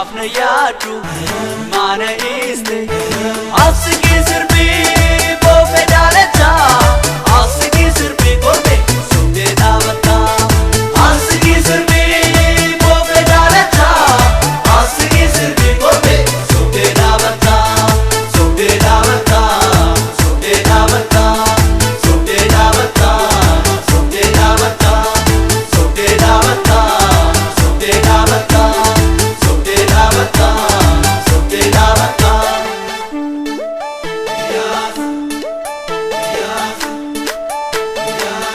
Maafna yaadu maana iste Asigi sirbi bofe daalacha Asigi sirbi gorbe sobde dhaabata Asigi sirbi bofe daalacha Asigi sirbi gorbe sobde dhaabata Sobde dhaabata sobde dhaabata Sobde dhaabata sobde dhaabata Sobde dhaabata sobde dhaabata Sobde dhaabata sobde dhaabata Yes, yes, yes.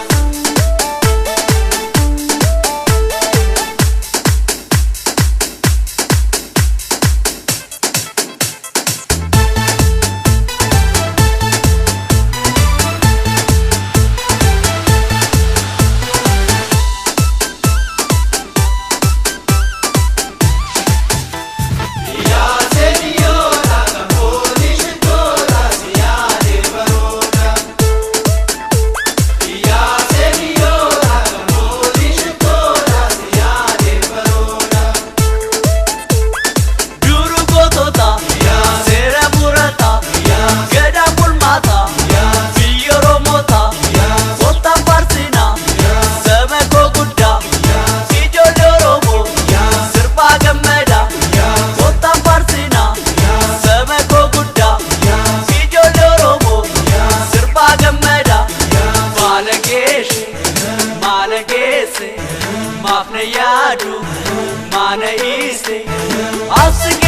Duru gootota seera murata gadaa bulmaata biyya Oromoota kottaan faarsinaa saba koo guddaa ijoollee Oromoo sirbaa gammada kottaan faarsinaa saba koo guddaa ijoollee Oromoo sirbaa gammada maala geeshe maala geesse maafna yaadu maana iste Asigi